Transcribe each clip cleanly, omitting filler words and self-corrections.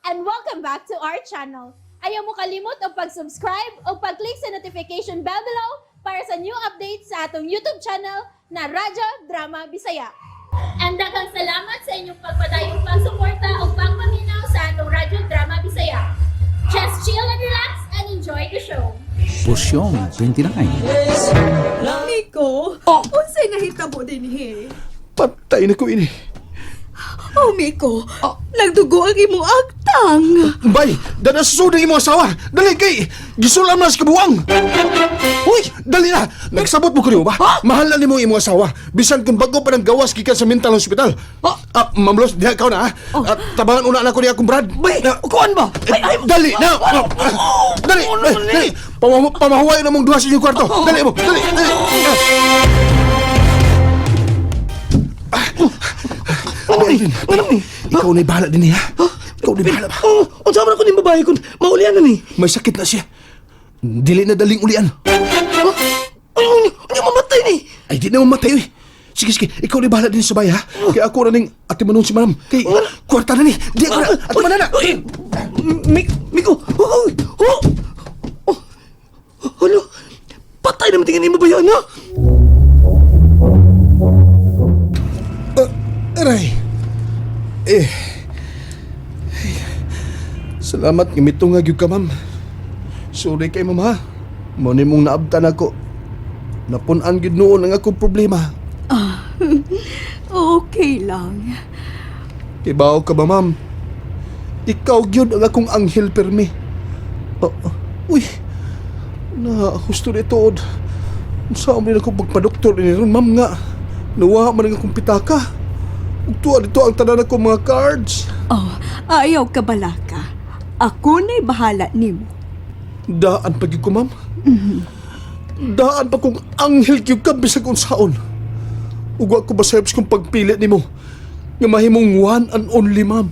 And welcome back to our channel. Ayaw mo kalimot og pag-subscribe o pag-click sa notification bell below para sa new updates sa atong YouTube channel na Radyo Drama Bisaya. And daghang salamat sa inyong pagpadayong pagsuporta o pagpaminaw sa atong Radyo Drama Bisaya. Just chill and relax and enjoy the show. Posyong 29. Miko, oh. Unsay nahitabo dinhi? Patay na ko ini. Oh, Miko, nagdugo ang imong agtang. Bay, dada sa sudang imong asawa. Dali kay gisulam na sa kabuang. Uy, dali na. Nagsabot mo ko nimo ba? Mahal na nimo ang imong asawa. Bisan kung bago pa nang gawas gikan sa mental hospital. Ah, Ma'am Los, diha ka na ha. Ah, tabangan una na ko niya akong brad. Bay, Na- kuan ba? Eh, dali na. Dali, ano eh, dali. Pamahuway na mong duha sa inyong kwarto. Dali mo, dali, dali. Ah. Alvin, Ano ni? ikaw na'y bahala din niya. Ikaw na'y bahala ba? Oh, unsa man ako ning babae kun maulian na ni? May sakit na siya. Dili na daling ulian. Ay, ay, ay, mamatay ni. Ay, di na mamatay eh. Sige, sige. Ikaw na bahala din sa bahay, ha? Kaya ako na ning ate Manon si Madam. Kay, kwarta na ni. Di ako na. Ate Manon na. Ay, Miko, oh, oh, oh, oh, patay naman tingin mo ba yan, ha? Aray. Eh. Ay. Salamat nga mitungag yun ka, ma'am. Sorry kay ma'am, ha? Mo ni mong naabtan ako. Napunan gyud noon ang akong problema. Okay lang. Kibaw ka ba, ma'am? Ikaw gyud ang akong anghel permi. Oh, oh, uy. Na husto ni tuod. Unsa man ako pagpadoktor ni ron, ma'am nga. Nawa man ang akong pitaka. Ug tuwa dito ang tanan akong mga cards. Oh, ayaw ka balaka. Ako na'y bahala nimo. Daan pa gyud ko, ma'am. Daan pa kong anghel gyud ka bisag unsaon. Ug wa ko basayop sa kong pagpili nimo nga mahimong one and only, ma'am.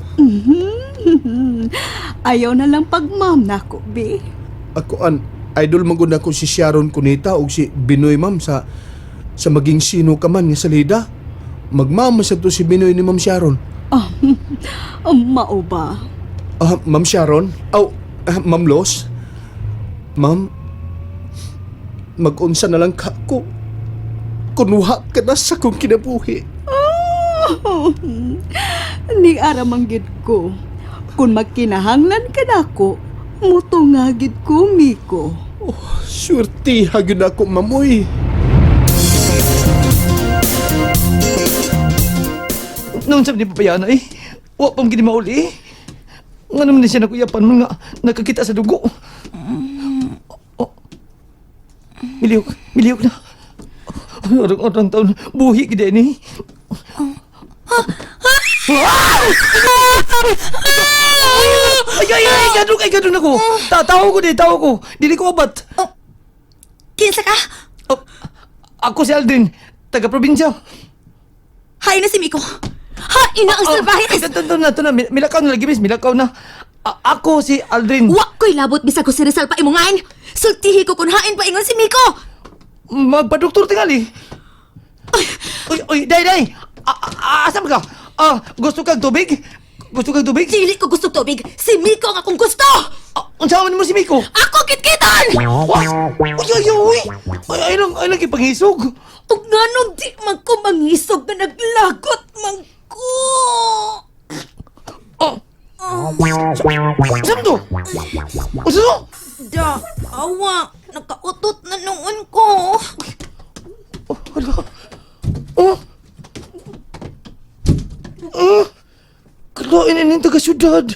Ayaw na lang pagmam nako, be. Ako an idol man gud nako si Sharon Cuneta ug si Binoy, ma'am, sa maging sino ka man nga salida. Magmama sa to si Binoy ni Ma'am Sharon. Oh, oh, mao ba? Ah, Ma'am Sharon? Aw, ah, Ma'am Los? Ma'am, mag-unsa na lang ka ko. Kunwa ka na sa kong kinabuhi. Oh, ni aramang gid ko. Kung magkinahanglan ka nako, mutungagid ko, Miko. Oh, swerte gyud ako, ma'am, uy. Noon sa ni pabayana eh. Wa pa gini mauli eh. Nga naman ni siya nakuyapan man nga nakakita sa dugo. Oh. Miliyok, miliyok na. Orang-orang taon, buhi gid ni. Ay, ay, ay, gadong, ay, gadong ako. Tao ko di, tao ko. Dili ko abat. Kinsa ka? Oh, ako si Aldrin, taga-probinsya. Hain na si Miko. Hain na ang salbahe Ay, ito na, ito na. Milakaw na lagi, miss. Milakaw na. Ako si Aldrin. Wa ko'y labot bisag ko si Rizal pa imongain. Sultihi ko kung hain pa ingon si Miko. Magpa-doktor tingali. Uy, uy, day, day. Asa man ka? Ah, gusto kag tubig? Gusto kag tubig? Dili ko gusto tubig. Si Miko ang akong gusto. Ah, unsa man mo si Miko? Ako kitkitan! Wah! Uy, uy, uy! Ay, ay lang ipangisog. Ug nganong di man ko mangisog na naglagot man ko. Oh. Saan to? Unsa to? Da, awa. Nakautot na noon ko. Oh, hala. Oh. Ah. Kalain na yung taga-syudad.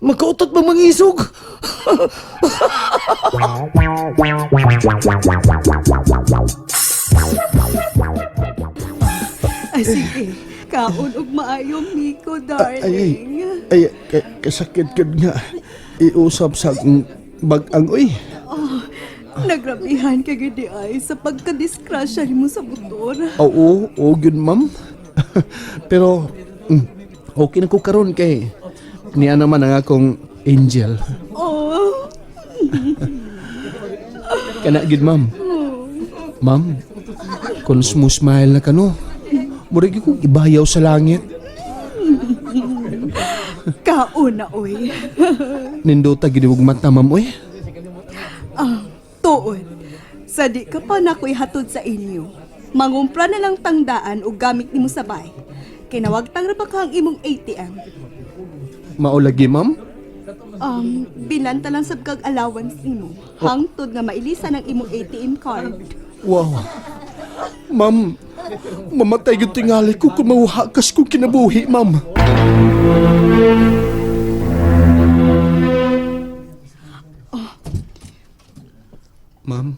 Magkautot ba mangisog? Ay, sige. Kaon og maayo, Miko, Ay, ay, darling. ay, kasakit gyud nga. Iusap sa akong bag-ang, uy. Oh, nagrabihan ka gid di ay sa pagkadiskrasya nimo sa motor. Oo, oo gyud, ma'am. Pero okay na ko karon kay niya naman ang akong angel. Oh, Kana gyud, ma'am. Ma'am, kung smile na kano, murag ko ibayaw sa langit. Kauna, oy. Nindota gid og mata, ma'am, oy. Ah, tuod. Sa di ka pa nako ihatod sa inyo. Mangumpra na lang tangdaan o gamit nimo sa bay. Kinawagtang ra ba ka ang imong ATM? Mao lagi, ma'am. Bilanta lang sab kag allowance nimo. Hangtod nga mailisan ang imong ATM card. Wow. Ma'am, mamatay gyud tingali ko kung mahuhakas kong kinabuhi, ma'am. Ma'am,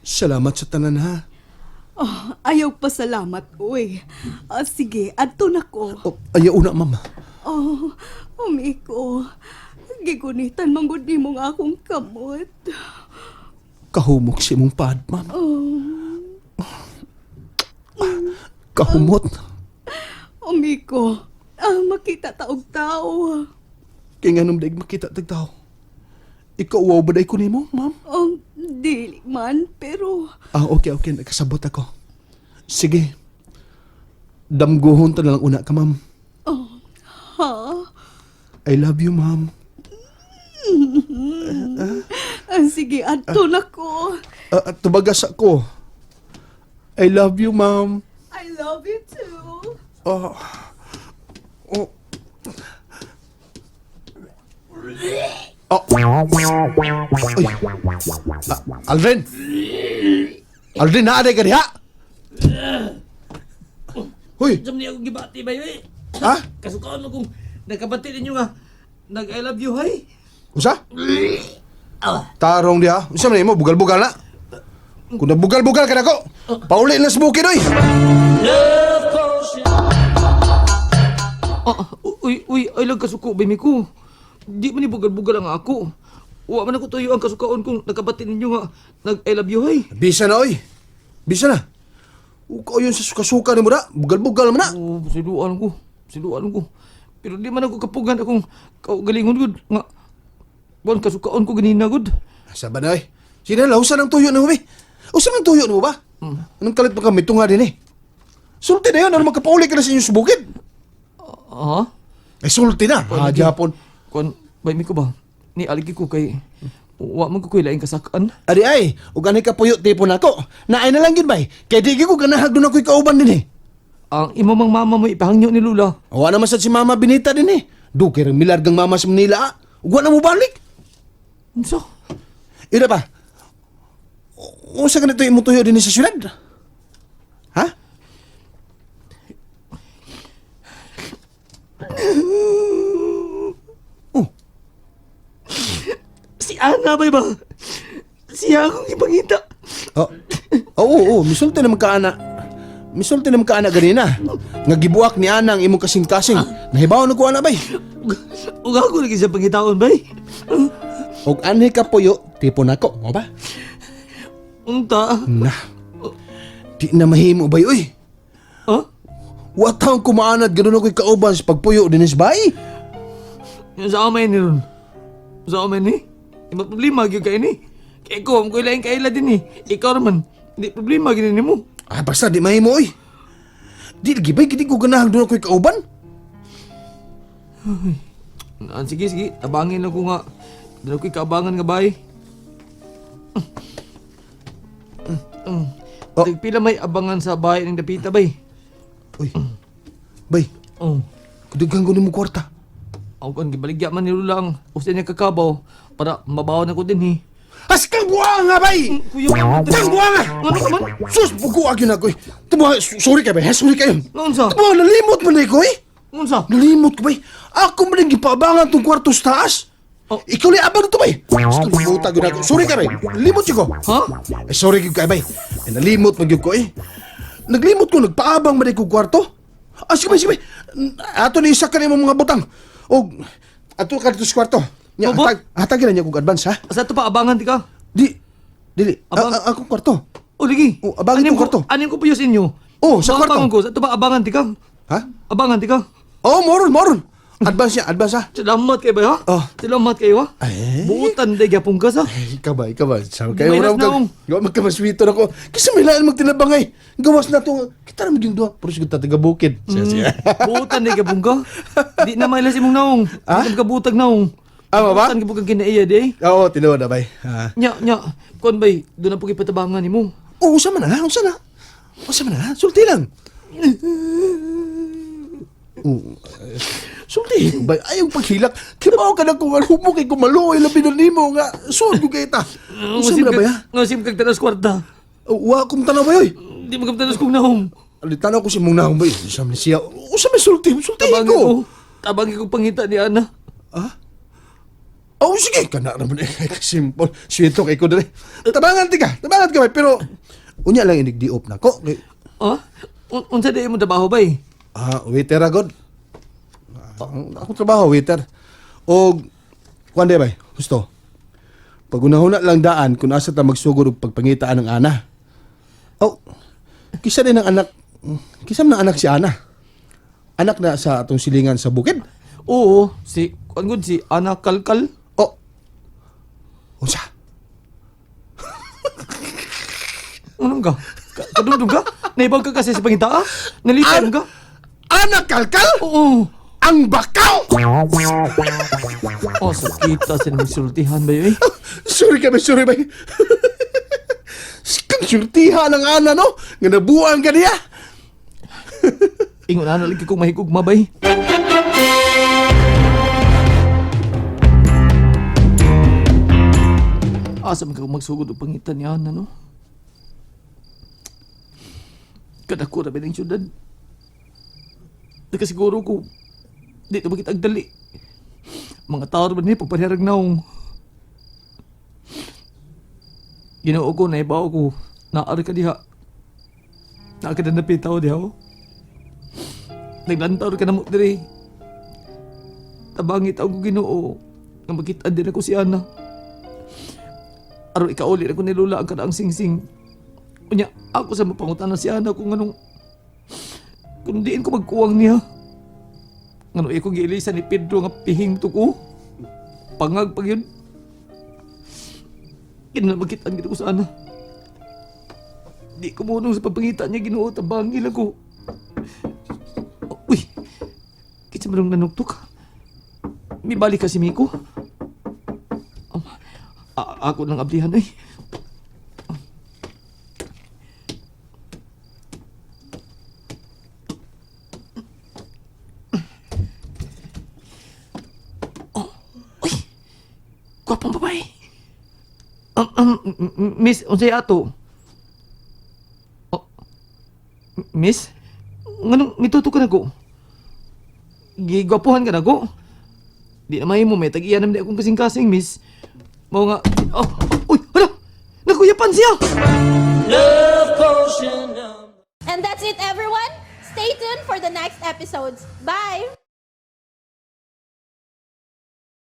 salamat sa tanan ha. Oh, ayaw pa salamat, oy. Ah, sige, adto na ko. Oh, ayaw una, ma'am. Oh, umiko. Gigunitan manggod nimo nga akong kamot. Kahumok si imong pad, ma'am. Oh, Kahumot. umiko. Ah, makita taog tao. Kaya nga nung daig makita tagtao. Ikaw, wow ba day ko nimo, ma'am? Oh, dili man, pero Ah, okay, okay. Nakasabot ako. Sige. Damguhon ta na lang una ka, ma'am. Oh, ha? I love you, ma'am. Ah, sige, adto na ko. Ah, at tubagas ako. I love you, ma'am. I love you too. Oh. Oh. Oh. Uy. Ah, Alvin! Alvin, naaday ka diha! Huy! Jam niya akong gibati ba eh. Ha? Kasukaan mo kung nakabati ninyo nga nag I love you hay. Usa? Tarong diha. Unsa man imo bugal-bugal na? Kung nabugal-bugal ka nako, pauli na sa bukid oy. Ah, uy, uy, ay lang kasuko ba ko. Di man ni bugal-bugal ang ako. Wa man ako tuyo ang kasukaon kung nakabati ninyo nga nag I love you hay. Bisa na oy. Bisa na. Ukaw yun sa suka-suka ni mo na. Bugal-bugal man na. Oh, siluan ko. Siluan ko. Pero di man ako kapugan akong kaugalingon gud nga buwan kasukaon ko ganina gud. Sa ba na oy? Sino na usa ng tuyo na mo be? Usa ng tuyo na mo ba? Anong kalit pa kami tunga din eh? Sulti na yun, ano magkapauli ka na sa inyong sa bukid? Ha? Eh, sulti na. Ah, Japon. Kuan, bay mi ko ba? Ni aligi ko kay wa man ko koy laing kasakan. Adi ay, ug anay ka puyo tipon nako. Naay na lang yun bay. Kay di ko ganahag doon ako'y kauban din eh. Ang imo mang mama mo ipahangyo ni Lula. Awa naman sad si Mama Benita din eh. Do kay rang milargang mama sa Manila. Ah. Ug wa na mo balik. Unsa? Ira pa. Unsa ganito imong tuyo dinhi sa syudad? Ha? Oh, Si Ana bay ba? Siya akong ipangita. Oh. Oo, oo, misulti naman ka ana. Misulti naman ka ana ganina. Nga gibuak ni ana ang imong kasing-kasing. Nahibaw na ko ana bay. Ug ako lagi siya pangitaon bay. Og anhi ka puyo, tipo nako, mo ba? Unta. Na. Di na mahimo bay oy. Ha? Wa taong kumaanad ganun ako'y kauban sa pagpuyo dinis bay. Yung sa amay ni ron. Sa amay ni. Ima problema gyud kay ni. Kay ko am ko laing kaila din eh. Ikaw naman, hindi problema gyud nimo. Ah, basta di mahimo oy. Di lagi bay gidi ko ganahan doon ako'y kauban. Ah, sige, sige. Tabangin lang ko nga. Doon ako'y kaabangan nga bay. Oh. Tagpila may abangan sa bahay ng dapita bay. Uy. Bay, Oh. kudughan ko nimo kwarta. Ako kan gibaligya man ni Lula ang usa niya kakabaw para mabawan ako din eh. Askang buwanga bay! Kuya, Tang buwanga! Ano ka man? Sus, bugo agyo na ko eh. Tumuha, sorry kay bay, ha? Sorry kayo. Unsa? Tumuha, nalimot man na ko eh. Unsa? Nalimot ko bay. Ako man ang gipaabangan tong kwarto sa taas. Oh. Ikaw ni abang to bay. Sus, kalimutan ko na ako. Sorry kay bay. Limot ko. Ha? Eh, sorry gyud kay bay. Eh, nalimot man gyud ko eh. Naglimot ko, nagpaabang man ko kwarto. Ah, sige bay, sige bay. Ato ni isa ka nimo mga butang. Og ato ka dito sa kwarto. Nya, Opo. hatag, hatagin na niya kog advance ha. Sa ito pa abangan di ka? Di, dili. Abang- Akong kwarto. O lagi. Oh, abangin Anim tong kwarto. Anim ko puyos inyo. Oh, sa kwarto. Abangan ko. Sa ito pa abangan di ka? Ha? Abangan di ka? Oh, moron, moron. Advance niya, advance ha. Salamat kay ba ha? Oh. Salamat kayo ha. Ay. Buutan day gyapon ka sa. Ay, ikaw ba, ikaw ba? Sabi kayo, Mayroon wala na akong- ka. Gawa magkamaswito na ko. Kasi may laan magtinabangay. Gawas na to. Kita naman yung duha. Pero siguro tataga bukid. Siya, siya. Buutan day gyapon ka. Di na mailas imong naong. Ah? Di na magkabutag naong. Ah, ba ba? Buutan gyapon kang kinaiya day. Oo, tinuod na, bay. Ah. Nya, nya. Kuan bay, doon na po kipatabangan nimo. Oo, usa man na, usa na. Usa man na, sulti lang. Oo, eh, sulti. Bay, ayaw paghilak. Kibaw ka na kung ano mo kay kumaluoy labi na nimo nga. Suod ko kay ta. Usa man na ba ya? Ngasim kag tanas kwarta. Wa akong tanaw ba yoy? Di mo kag tanas kong naong. Ali tanaw ko si mong naong bay. Usa man siya. Usa man sulti, sulti Tabangi ko. ko. Tabangi ko pangita ni Ana. Oh, sige, kana naman eh. Simple. Sweet kay ko dire. Tabangan ti ka. Tabangan ka bay, pero unya lang inig di-off na ko. Kay- Ah? Unsa di mo trabaho bay? Ah, waiter agad. Akong trabaho, waiter. O, kuan bay, gusto. Pag unahuna lang daan, kung asa ta magsugod og pagpangitaan ng ana. Oh, kisa din ang anak, kisa man ang anak si Ana. Anak na sa atong silingan sa bukid. Oo, si kuan gud si Ana Kalkal. Oh, unsa? Anong ka? Kadumdum ka? Naibag ka kasi sa pangita ah? Nalitan ka? Ana kalkal? Oo. Ang bakaw! Oh, sakita sa nagsultihan ba yun eh? Sorry kami, sorry bay. Kang surtiha ng ana no? Nga nabuang ka niya. Ingon na lagi kong mahigugma bay. Asa man ka magsugod og pangita ni Ana no? Kadako ra ba ng syudad? Nakasiguro ko di to makita ang dali. Mga tao ra ba ni paparehag naong. Ginoo ko naibaw ko naa ra ka diha. Naa ka na napitaw diha oh. Naglantaw ka na mo diri. Tabangit ako Ginoo nga makita din ako si Ana. Aron ikauli na ko ni Lola ang kadaang singsing. Unya, ako sa mapangutana si Ana kung anong kung diin ko magkuwang niya. Ngano iko giilisan ni Pedro nga pihing to ko. Pangag pag yun. Kinamakitaan gid ko sa Ana. Di ko munong sa pagpangita niya Ginoo tabangi lang ko. Uy! Kitsa man nanuktok. May balik ka si Miko. Ako nang ablihan eh. Oh, uy! Gwapong babae. Miss, unsay ato? Oh, miss? Nganong mituto ka na ko? Gigwapuhan ka na ko? Di na mahimo, may tag-iya naman di akong kasing-kasing, miss. Mao nga, oh, oh, uy, hala! Nakuyapan siya! And that's it, everyone. Stay tuned for the next episodes. Bye!